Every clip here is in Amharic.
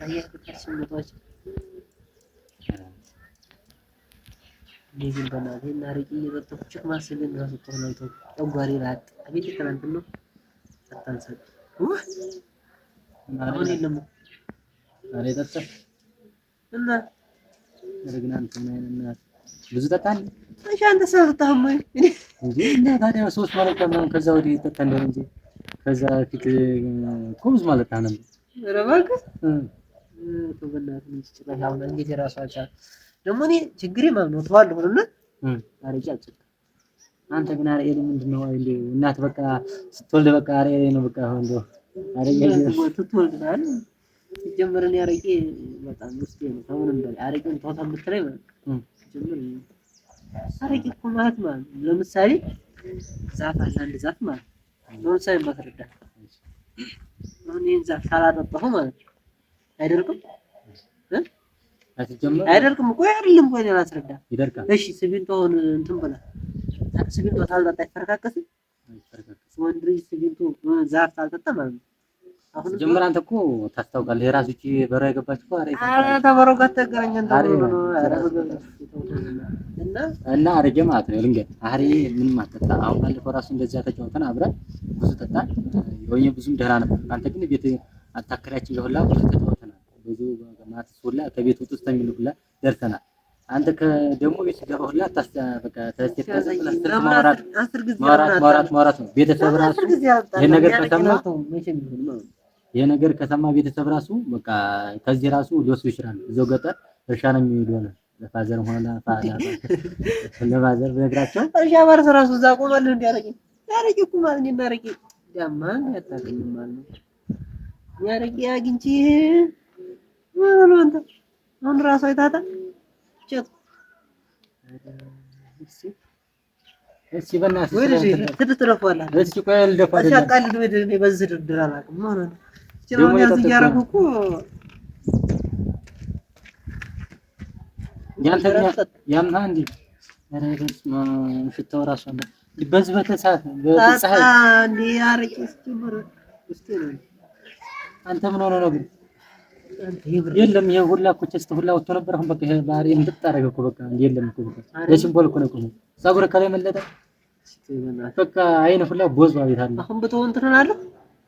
እኔ ግን በእናትህ እና አረቄ እየጠጣሁ ችክ ማሰቤን እራሱ ጥሩ ነው። ጨጓራዬ ላጥ አቤት ትናንትና አታንሳጭ። አሁን የለም ኧረ የጠጣህ እና ኧረ ግን አንተ ምን አይነት እናት ብዙ ጠጣህ እሺ አንተ ስላልጠጣህም ወይ እንጂ እና ታዲያ ሶስት መለኪያ ምናምን ከዛ ወዲህ ጠጣህ እንደሆነ እንጂ ከዛ ፊት እኮ ብዙ ማለት ነበር። ኧረ እባክህ ተው በእናትህ እንጂ ጭራሽ አሁን እንዴት የራሱ አልቻለም። ደግሞ እኔ ችግሬ ማለት ነው ተዋለሁ እና አረቄ አልጠጣም። አንተ ግን አረቄ ምንድን ነው እንደው እናት በቃ ስትወልድ በቃ አረቄ ነው በቃ አሁን እንደው አረቄ ትወልድ ሲጀመር እኔ አረቄ በጣም ውስጤ ነው ከምንም በላይ አረቄን ተው የምትለኝ ማለት ነው። ሲጀመር አረቄ እኮ ማለት ማለት ነው ለምሳሌ ዛፍ አለ አንድ ዛፍ ማለት ነው። ለምሳሌ ማስረዳ አሁን ይሄን ዛፍ ካላጠጣሁ ማለት ነው አይደርቅም እ አይደርቅም እኮ አይደለም። ቆይ ላስረዳ። ይደርቃል። እሺ ሲሚንቶ አሁን እንትን ብለህ ሲሚንቶ ሳልጠጣ አይፈረካከስም? ወንድ ልጅ ሲሚንቶ ዛፍ ሳልጠጣ ማለት ነው። አሁን ጀምር አንተ እኮ ታስታውቃለህ። የራሱ እቺ በራ የገባች እኮ አሬ አረ ተበሮ ጋር ተገናኘን እና እና አረጌ ማለት ነው። ልንገር አሬ ምንም አትጠጣ። አሁን ባለፈው ራሱ እንደዚያ ተጫውተን አብረን ብዙ ጠጣን። የወይኔ ብዙም ደህና ነበር። አንተ ግን ቤት አታከራችን ሁላ ብዙ ተጫውተናል። ብዙ ማለት ሁላ ከቤት ውስጥ እስከሚሉ ሁላ ደርሰናል። አንተ ከደግሞ ቤት ሲገባ ሁላ በቃ ማውራት ማውራት ማውራት ነው። ቤተሰብ ራሱ ይሄን ነገር ከሰማ ይሄ ነገር ከሰማ ቤተሰብ ራሱ በቃ ከዚህ ራሱ ሊወስዱ ይችላሉ። እዛው ገጠር እርሻ ነው የሚሄዱ ሆነ ለ father ሆነ ለ father ብነግራቸው እርሻ ማርስ ራሱ እዛ ቆማለሁ። እንዲ አረቄ አረቄ እኮ ማለት እንደ አረቄ ዳማ ያታገኝም ማለት ነው። ያረቄ አግኝቼ ምን አንተ አሁን ራሱ አይታታ ቸት እሺ በእናትህ ትትረፏለህ። እሺ ቆይ ልደፋ እሺ አቃልድ ወይ እኔ በዚህ ድርድር አላውቅም ማለት ነው። እቺ ያዝ እያደረጉ እኮ ያንተ ያምሃ እንዴ? ኧረ በስመ አብ ሽታው እራሱ አለ። በዚህ በተሳት በፀሐይ እንዴ አረቄ ሲጀመር ውስጤ ነው። አንተ ምን ሆነህ ነው ግን? የለም ይሄ ሁላ እኮ chest ሁላ ወጥቶ ነበር። አሁን በቃ ይሄ ባህሪ እንድት አደረገ እኮ በቃ የለም እኮ በቃ ለ symbol እኮ ነው የቆመው። ፀጉር ከላይ መለጠ በቃ አይን ሁላ ቦዟ ቤት አለ። አሁን ብተው እንትን እላለሁ።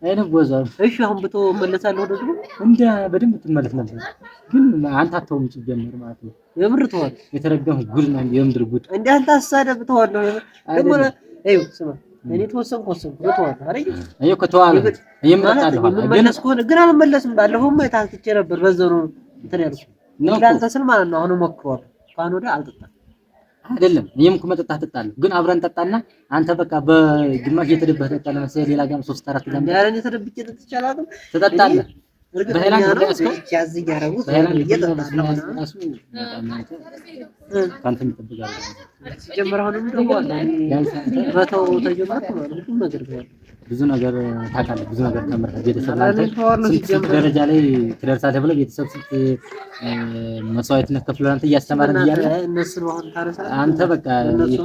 አይን ቦዟ። እሺ አሁን ብተው እመለሳለሁ ወደ ድሮ እንደ በደንብ ትመለስ ነበር፣ ግን አንተ አተውም ሲጀመር ማለት ነው። የምር ተዋል። የተረገመ ጉድ ነው የምድር ጉድ። እንደ አንተ አሳደብ ተዋለሁ። ደግሞ ይኸው ስማ እኔ ተወሰንኩ ወሰንኩ ተዋለሁ አይደል? እኔ እኮ ተዋለሁ። እኔም እጠጣለሁ ግን ከሆነ ግን አልመለስም። ባለፈውማ ታክቼ ነበር በዛው ነው እንትን ያልኩት ለአንተ ስል ማለት ነው። አሁን እሞክረዋለሁ። ከአሁን ወዲያ አልጠጣም። አይደለም እኔም እኮ መጠጣት እጠጣለሁ፣ ግን አብረን ጠጣና አንተ በቃ በግማሽ እየተደበህ ትጠጣለህ መሰለኝ። ሌላ ጋርም ሶስት አራት ጋርም ኧረ እኔ ተደብቄ ጠጥቼ አላውቅም። ትጠጣለህ እርግጠኛ ነው ያዝ እያደረጉት እየጠጣለሁ ራሱ በጣም አንተ ከአንተ የሚጠብቅ ሲጀመር አሁንም ደግሞ መተው ተጀመርኩ ማለት ሁሉም ነገር ተዋለሁ። ብዙ ነገር ታውቃለህ፣ ብዙ ነገር ተምረህ ቤተሰብ ላንተ ስንት ደረጃ ላይ ትደርሳለህ ብለህ ቤተሰብ ስንት መስዋዕትነት ከፍሎ ላንተ እያስተማረን እያለ እነሱን አሁን ታነሳለህ አንተ በቃ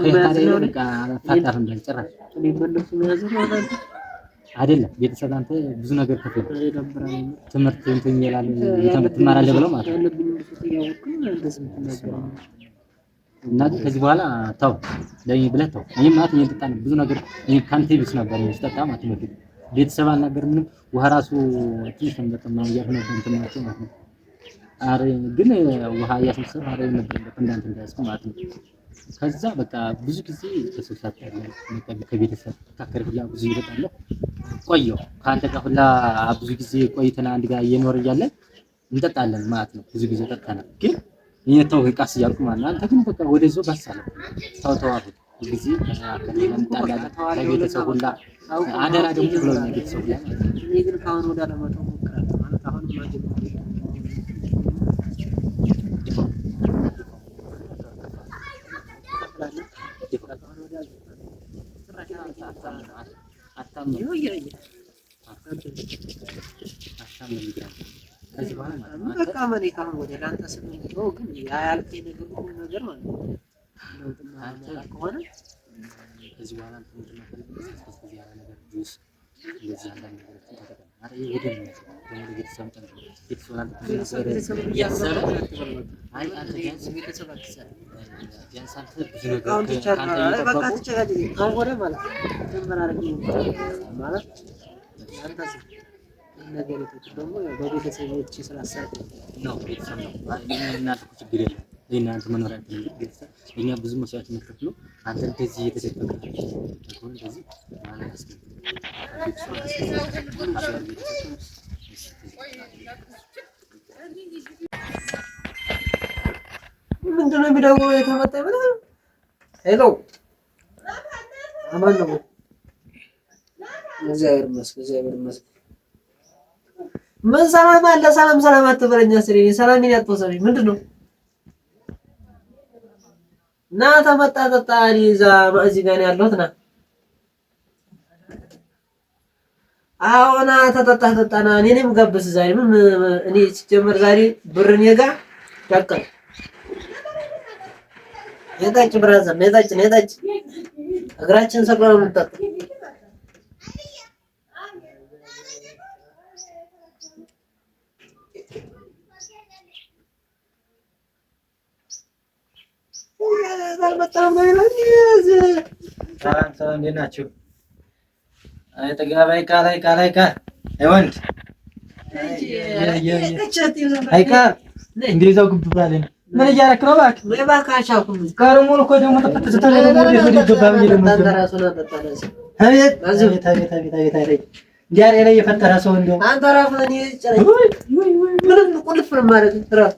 ከታሪ በቃ አልፋታህም እንዳል ጭራሽ አይደለም። ቤተሰብ አንተ ብዙ ነገር ከፍሎ ትምህርት እንትን ይላል ትማራለህ ብለው ማለት ነው። እና ግን ከዚህ በኋላ ተው ለኔ ብለህ ተው። እኔ ማለት እኔ ጠጣ ብዙ ነገር እኔ ካንተ ይብስ ነበር እኔ ስጠጣ ማለት ነው። በፊት ቤተሰብ አልናገርም ምንም ውሃ ራሱ ትንሽ ነው የምጠጣው ምናምን እያልኩ ነበር እንትን ማለት ነው። አረ ግን ውሃ እያስመሰልኩ አረ ነበር እንዳንተ እንዳያዝኩ ማለት ነው። ከዛ በቃ ብዙ ጊዜ ከሰው ሳጣለሁ በቃ ከቤተሰብ ካከረ ሁላ ብዙ እየተጣለሁ ቆየሁ። ከአንተ ጋር ሁላ ብዙ ጊዜ ቆይተን አንድ ጋር እየኖር እያለን እንጠጣለን ማለት ነው። ብዙ ጊዜ ጠጥተናል ግን እኔ ተው ቀስ እያልኩ ማለት ነው። አንተ ግን በቃ ወደዚያው ባስ አለ። ተው ተው አልኩት። ጊዜ እንጣላለን ከቤተሰብ ሁላ አደራ ደግሞ ብለውኛል ቤተሰብ ሁላ ማለት ነው። እኔ ግን ከአሁን ወዲያ ለመተው እሞክራለሁ ማለት አሁንም ከዚህ በኋላ ማለት ነው በቃ እኔ ከአሁን ወዲያ ለአንተ ስል ነው የምተወው። ግን ያ ያልከኝ ነገር ሁሉ ነገር ማለት ነው ለውጥ የማያመጣ ከሆነ ከዚህ በኋላ አንተ ምንድን ነው የምፈልገው? ቀዝቀዝ ያለ ነገር ጁስ፣ እንደዚህ አንዳንድ ነገሮችን ተጠቀም። ነው ቤተሰብ ነው። እናንተ እኮ ችግር የለም። እናንተ መኖሪያ ቤተሰብ እኛ ብዙ መስዋዕት የምንከፍለው አንተ እንደዚህ እየተደበቀ እንደዚህ ማለት ምንድን ነው የሚደውለው? የተመጣ ይመስላል። Hello አማን ነው። እግዚአብሔር ይመስገን፣ እግዚአብሔር ይመስገን። ምን ሰላም አለ? ሰላም ሰላም አትበለኛ። ስሬ ሰላም ያጥተሰብኝ ምንድን ነው? ና ተመጣ ጠጣ። እኔ እዛ ማእዚ ጋር ነው ያለሁት። ና አዎ፣ ና ተጠጣ ጠጣ። ና እኔ ነኝ የምጋብዝህ ዛሬ። ምን እኔ ሲጀመር ዛሬ ብር እኔ ጋር ያቀል ነጣጭ brother ነጣጭ ነጣጭ እግራችን ሰቅሎ ነው የምንጠጣው። ሰላም ሰላም፣ እንዴት ናችሁ? አይ ጥጋብ አይቃል አይቃል አይቃል አይ ወንድ አይቃል እንደ ይዘው ግብ ባለ ምን እያደረክ ነው? እባክህ ከርሙን እኮ ደግሞ ተፈት ስትል ደግሞ ወዴት ወዴት ገባ ብዬ ደግሞ አቤት አቤት አቤት አቤት አቤት አቤት እንዲህ ላይ የፈጠረ ሰው እንደው አንተ እራሱ እኔ ምንም ቁልፍ ነው ማለት እራሱ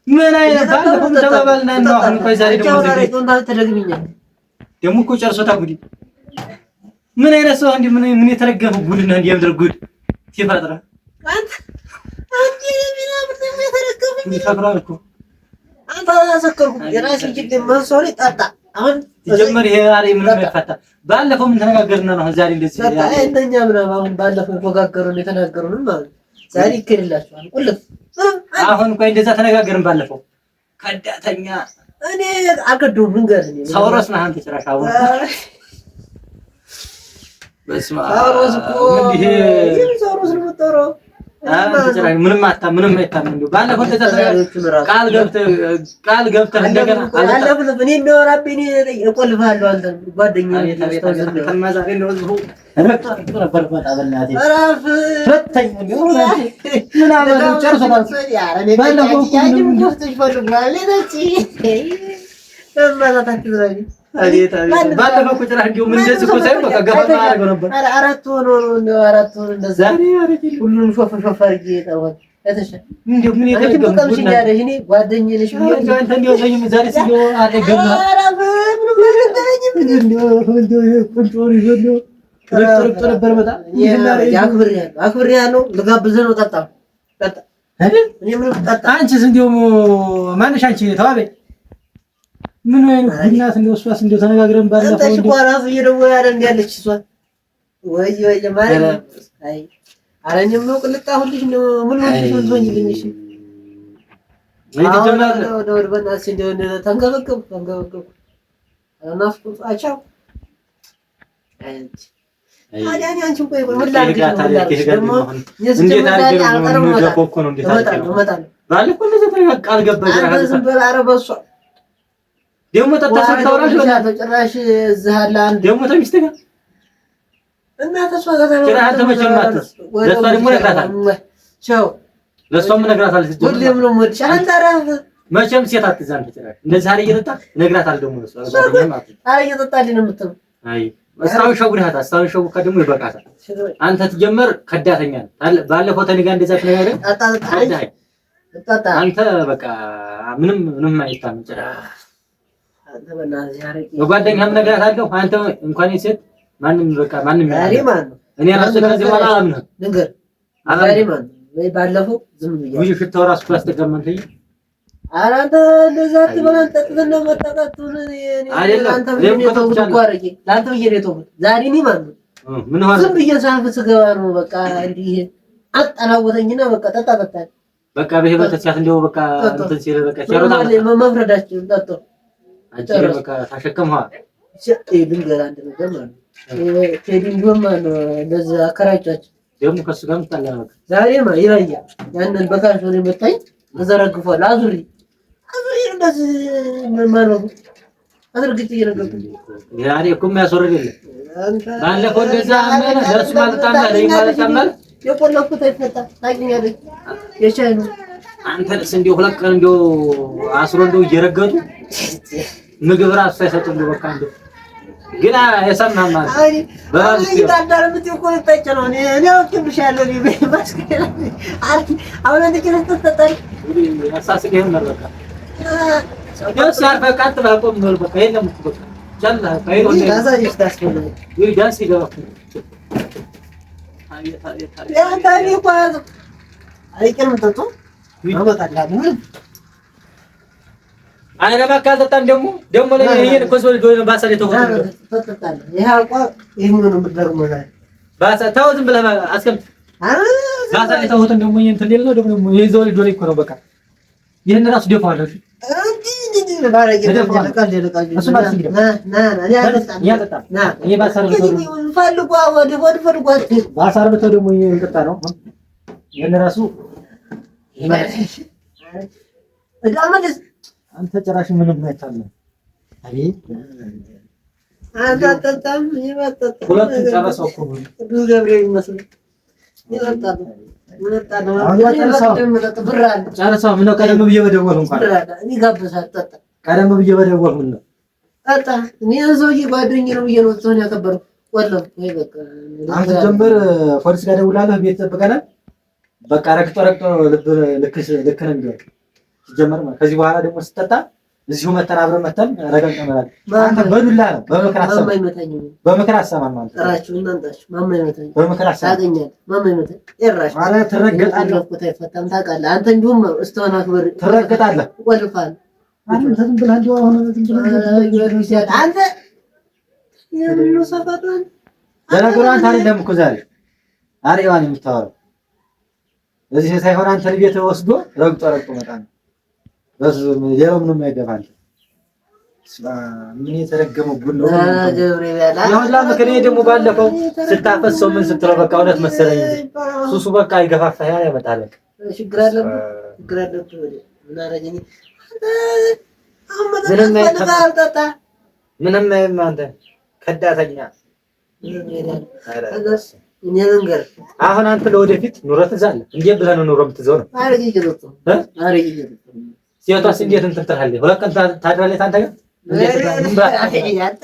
ምን አይነት ባለፈውም ተባባልና ነው። አሁን ቆይ ዛሬ ደግሞ ተደግሚኛል ደግሞ እኮ ጨርሶታል ጉድ። ምን አይነት ሰው እንዲህ ምን ምን የተረገመ ጉድ ነው እንዲህ የምድር ጉድ ሲፈጥረ አንተ አንተ ይፈጥራል እኮ አንተ አሰከርኩ የራስህ ችግር መንሶሪ ጠጣ። አሁን ሲጀመር ይሄ ዛሬ ምንም አይፈታ። ባለፈው ምን ተነጋገርና ነው ዛሬ እንደዚህ ጠጣ። እንደኛ ምናምን አሁን ባለፈው የተነጋገሩን የተናገሩን ማለት ዛሬ ይክልላችኋል። ቁልፍ አሁን ቆይ እንደዛ ተነጋገርን ባለፈው። ከዳተኛ እኔ አልከደውም። ልንገርህ እኔ ሳውሮስ ነህ አንተ ጭራሽ። አሁን በስመ አብ ሳውሮስ እኮ ሳውሮስ ነው የምጠራው። ምንም አታ ምንም አይታም። እንደው ባለፈው እንደዛ ቃል ገብተህ ቃል ገብተህ እንደገና አለፍልፍ እኔ የሚያወራብኝ እኔ እቆልፍሃለሁ። አንተ ጓደኛዬ ባለፈው እኮ ጭራሽ እንደው ምን እንደዚህ እኮ ሳይሆን በቃ ገፋ አደረገው ነበር። አራት ሆኖ ነው አራት ሆኖ እንደዛ ሁሉንም ሾፍ ሾፍ አድርጌ ጠዋት እንደው ምን የተረገመ ጉድ ነው። እኔ ጓደኛዬ ነሽ ብዬ አንተ እንደው ዛሬ እንደው አለ ገባ እንደው ቁንጮውን ይዞ እንደው ረግጦ ረግጦ ነበር። በጣም አክብሬሃለሁ አክብሬሃለሁ። ልጋብዝህ ነው። ጠጣ ጠጣ አይደል? እኔ ምንም ጠጣ። አንቺስ እንደው ማነሽ አንቺ ተዋበይ ምን አይነት ጉድ እንደው እሷስ እንደው ተነጋግረን ባለፈው አንተ እኮ እራሱ እየደወለ ያለ እንደ ያለች እሷ ወይ ወይ ማለት አይ ኧረ እኔም ነው ቅልጥ አሁን ልጅ ነው ምን ሆነሽ ምን ትሆኝልኝ? እሺ ወደ በእናትሽ እንደው ተንገበገብኩ ተንገበገብኩ። ናፍቆት አቻው ታዲያ እኔ አንቺን ቆይ ቆይ ምን ላድርግሽ ነው ምን ላድርግሽ ደግሞ እንዴት አድርጌ ነው የምገባው እኮ ነው እንዴት አድርጌ ነው እመጣለሁ ባለፈው እንደዚያ ቃል ገባሽ። አንተ ዝም በል ኧረ በእሷ ደግሞ ጠጣ ስታወራሽ ጭራሽ እዚህ አለ አንድ ደግሞ ተሚስት ጋር እና ተስፋ ጋር ጭራሽ አልተመቸም አትስ ለእሷ ደግሞ እነግራታለሁ። ቻው ለእሷም እነግራታለሁ። ስትጀምር ሁሌም ነው የምወድሽ። አንተ እራስህ መቼም ሴት አትይዝ አንተ ጭራሽ እንደዚህ አለ እየጠጣ እነግራታለሁ። ደግሞ ለእሷ ለጓደኛም አትይዝ አረ እየጠጣልኝ ነው የምትለው። አይ እስራውን ሸጉድሃታል። እስራውን ሸጉድካ ደግሞ ይበቃታል። አንተ ትጀመር ከዳተኛ ነህ። ባለፈው ተኔ ጋር እንደዛ ተነጋግረን ከዳኸኝ። ጠጣ አንተ በቃ ምንም ምንም አይታም ጭራሽ አንተ በእናትህ አረቄ ለጓደኛህም እነግራታለሁ። አንተ እንኳን ሴት ማንም በቃ ማንም ዛሬ ማለት ነው እኔ ራሱ ከዚህ በኋላ አላምንህም። ልንገርህ ዛሬ ማለት ነው ወይ ባለፈው ዝም ብያለሁ። ውይ ሽታው ራሱ እኮ ያስጠጋም። አንተዬ ኧረ አንተ እንደዛ አትበል። አንተ ጠጥተህ ነው መጠጣቱን አይደለም። አንተ ብዬ ነው የተውኩት እኮ አረቄ ለአንተ ብዬ ነው የተውኩት። ዛሬ እኔ ማለት ነው ምን ሆነ? ዝም ብዬ ሳልፍ ስገባ ነው በቃ እንዲህ አጠናወተኝና በቃ ጠጣ ጠጣ በቃ በህይወት ሲያት እንደው በቃ እንትን ሲል በቃ ሲያሮጥ መፍረዳችን ጠጣሁ። አንቺ በቃ ታሸከምኸዋል። ልንገርህ አንድ ነገር ማለት ነው ቴዲ ቢሆን ማለት ነው እንደዚያ አከራይቷቸው ደግሞ ከእሱ ጋር የምትጣላ በቃ ዛሬማ ይለያል። ያንን በካልቾ ነው የመታኝ። ተዘረግፏል። አዙሪ አዙሪ እንደዚህ ማድረጉ አድርግጬ እየነገርኩህ ዛሬ እኮ የሚያስወርድ የለም። ባለፈው እንደዛ አመነ ለእሱ ማለት አመነ ለእኔ ማለት አመነ። የቆለፍኩት አይፈታም። ታውቂኛለሽ። የቻይኑ አንተንስ እንደው ሁለት ቀን እንደው አስሮ እንደው እየረገጡ ምግብ ራሱ ሳይሰጡ እንደው በቃ እንደው ግን የሰማህ ማለት በራሱ አሳስገህም ነበር በቃ ደስ ያልፈህ ቀጥ ብለህ ቆም ነው በቃ የለም እኮ በቃ ጨለህ ዳንስ ይገባ እኮ አቤት አቤት አቤት እባክህ አልጠጣም። ደግሞ ደግሞ ይሄን እኮ ሰው ባሳ ላይ ባሳ ተው ዝም ብለህ አስቀምጥ። ባሳ ላይ ተውትን ደግሞ ይሄን እንትን ሌላ ነው ደግሞ ይዘው ዶሬ እኮ ነው በቃ ይሄን ራሱ ደፋዋለሁ። ባሳ አርብተው ደግሞ ይሄን ቅጣ ነው ይሄን ራሱ አንተ ጭራሽ ምንም አይታለም። አቤት አንተ አጠጣም ሁለቱን ጨረሰው እኮ ቅዱስ ገብርኤል ይመስላል። ጨርሰው። ምነው ቀደም ብዬ በደወልኩ እንኳን ቀደም ብዬ በደወልኩ ምነው ጠጣ። እኔ ሰውዬ ጓደኛዬ ነው ብዬ ነው ሰውን ያከበረው። አንተ ጀምር ፖሊስ ጋር ደውላለህ፣ ቤት ጠብቀናል። በቃ ረግጦ ረግጦ ልብ ልክ ልክ ነው የሚሆነው ሲጀመር ማለት ከዚህ በኋላ ደግሞ ስጠጣ እዚሁ መተን አብረን መተን ረገጥ አንተ በዱላ ነው በምክር አሰማን፣ በምክር አሰማን ማለት ነው። ጥራችሁ እናንጣችሁ ማማ ይመታኝ፣ በምክር አሰማን ታገኛለህ። ማማ ይመታኝ ጭራሽ ማለት ትረገጣለህ እኮ አይፈታም ታውቃለህ። አንተ እንዲሁም እስተሆነ አክብር ትረገጣለህ። ቆልፋለሁ። አንተ ዝም ብለህ እንዲሁ አሁን ዝም ብለህ አንተ የምኑ ሰፈር ለነገሩ አንተ አይደለም እኮ ዛሬ አርኤዋን የምታወራው እዚህ ሳይሆን አንተን ቤት ወስዶ ረግጦ ረግጦ መጣ ነው። ሌላው ምንም አይገባል። ምን የተረገመው ጉድ ነው። ይሁን እኔ ደግሞ ባለፈው ስታፈሰው ምን ስትለው በቃ እውነት መሰለኝ እንጂ ሱሱ በቃ ይገፋፋ ያመጣል። ችግር አለብህ፣ ችግር አለብህ። ምን አደረገኝ? ምንም አንተ ከዳተኛ። እኔ ልንገርህ አሁን አንተ ለወደፊት ኑሮ ትይዛለህ። እንዴት ብለህ ነው ኑሮ የምትይዘው ነው? አረቄ እየጠጣሁ ሴቷስ እንዴት እንትን ትልሃለች? ሁለት ቀን ታድራለች አንተ ጋር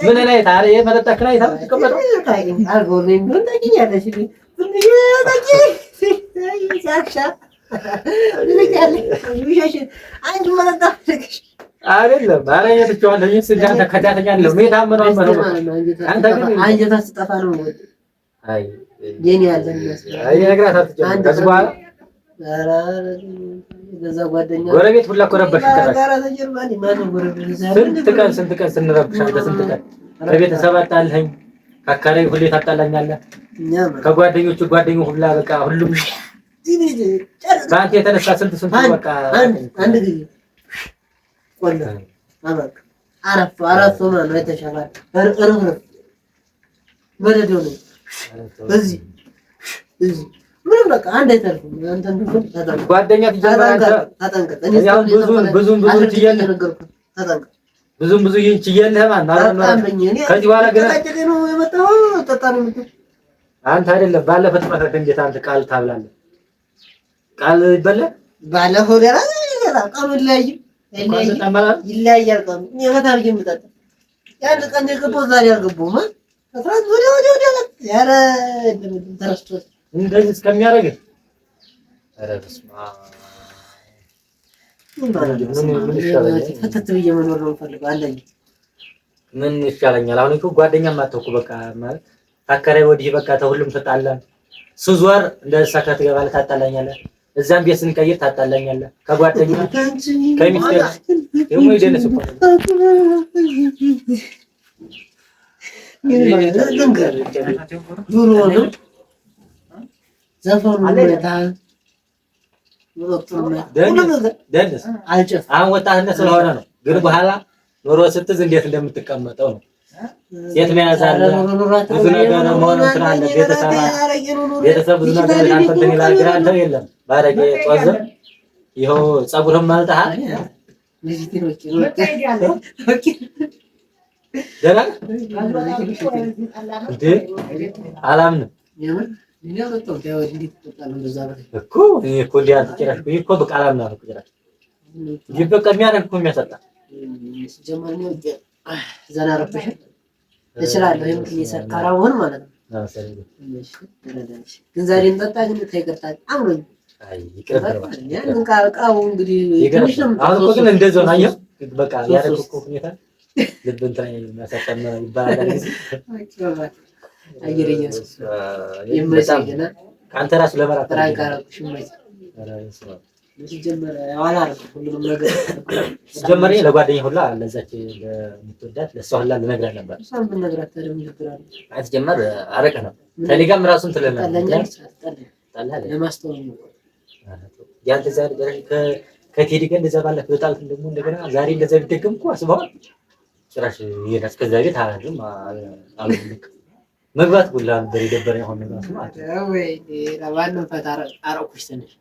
ምን ላይ ታዲያ የመጠጣክ ላይ ታውቀበለው አይደለም። ኧረ እኔ ትቼዋለሁ። እኔስ እንደ አንተ ከዳተኛ አይደለሁም። የታመነው አመነው። አንተ ግን አንጀቷ ስትጠፋ ነው አይ የኔ ያለ የሚመስለው። አይ እነግራታለሁ። አትጨምር ከዚህ በኋላ ገዛ ጓደኛ ጎረቤት ሁላ እኮ ረበሽ። ስንት ቀን ስንት ቀን ስንረብሽ አንተ ስንት ቀን ከቤተሰብ አጣልኸኝ፣ ከአካባቢ ሁሌ ታጣላኛለህ፣ ከጓደኞቹ ጓደኞች ሁላ በቃ ሁሉም በአንተ የተነሳ ስንት ስንት በቃ አንድ ጊዜ ቆላ አበቃ። አረፍ አረፍ ነው የተሻለ እርፍርፍ በረዶ ነው። እዚህ እዚህ ምንም በቃ አንድ አይተርፍም። አንተ ተጠንቀቅ፣ ጓደኛ ተጠንቀቅ። ብዙም ብዙ ችያለህ፣ ብዙም ብዙ ችያለህ ማለት ነው። ከዚህ በኋላ ግን ነው የመጣው ጠጣ ነው የምትል አንተ አይደለም። ባለፈው ትመክረህ እንዴት አንተ ቃል ታብላለህ? ቃል ይበላል። ባለፈው ገና ቃሉ ይለያይ ይለያያል። ቃሉ እኔ በጣም የምጠጣ ያን ቀን የገባው ዛሬ አልገባሁም። ወዲያ ወዲያ ወዲያ ኧረ ተረስቶት እንደዚህ እስከሚያደርግህ ኧረ በስመ አብ ፈተት ብዬ መኖር ነው የምፈልገው። አለኝ ምን ይሻለኛል? አሁን እኮ ጓደኛም አተውኩ በቃ ማለት ታከራይ ወዲህ በቃ ተሁሉም ተጣላን። ስዞር እንደዛ ትገባለህ፣ ታጣላኛለህ። እዛም ቤት ስንቀይር ታጣላኛለህ። ከጓደኛ ከሚስት ደግሞ ይደንስ እኮ ኑሮንም ዘፈኑን አሁን ወጣትነት ስለሆነ ነው። ግን በኋላ ኑሮ ስትዝ እንዴት እንደምትቀመጠው ነው። ሴት መያዝ አለ፣ ብዙ ነገር መሆን እንትን አለ። ቤተሰብ ቤተሰብ ብዙ ነገር አንተ እንትን ይላል፣ ግን አንተ የለም ባረቄ ጦዘ ይኸው ፀጉርህም መልጠሃል። ደህና እንዴ? አላምንም እኮ እኔ እኮ እንዲህ አንተ ጭራሽ እኮ በቃ አላምንም አልኩ ጭራሽ። ይህ በቃ የሚያደርግ እኮ የሚያሰጣ ዘና ረበሽ እችላለሁ። ይሄን ሰካራም ሆን ማለት ነው። ግን ዛሬ እንጠጣ ግን ተይቅርታ አምሮኝ አሁን እኮ ግን እንደዚያው ነው። አየህ በቃ ያደረገው እኮ ሁኔታ ልብ እንትን የሚያሳጣም ይባላል። ከአንተ ራሱ ለመራቅ ሲጀመር ለጓደኛ ሁላ ለዛች ለምትወዳት ለእሷ ሁላ ልነግራት ነበር። ሲጀመር አረቀህ ነው ከእኔ ጋርም ራሱ እንትን ያንተ ዛሬ ከቴዲ ጋር እንደዛ ባለፈው የጣልኩት ደግሞ እንደገና ዛሬ እንደዛ ቢደገም እኮ አስበዋል። ጭራሽ ይሄዳል። እስከዛ ቤት አላድርም አልልም መግባት ሁላ ነበር የደበረኝ። አሁን ራሱ ማለት ነው። ለማንም ፈታ አረኩሽ ትንሽ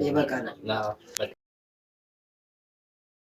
ይበቃናል።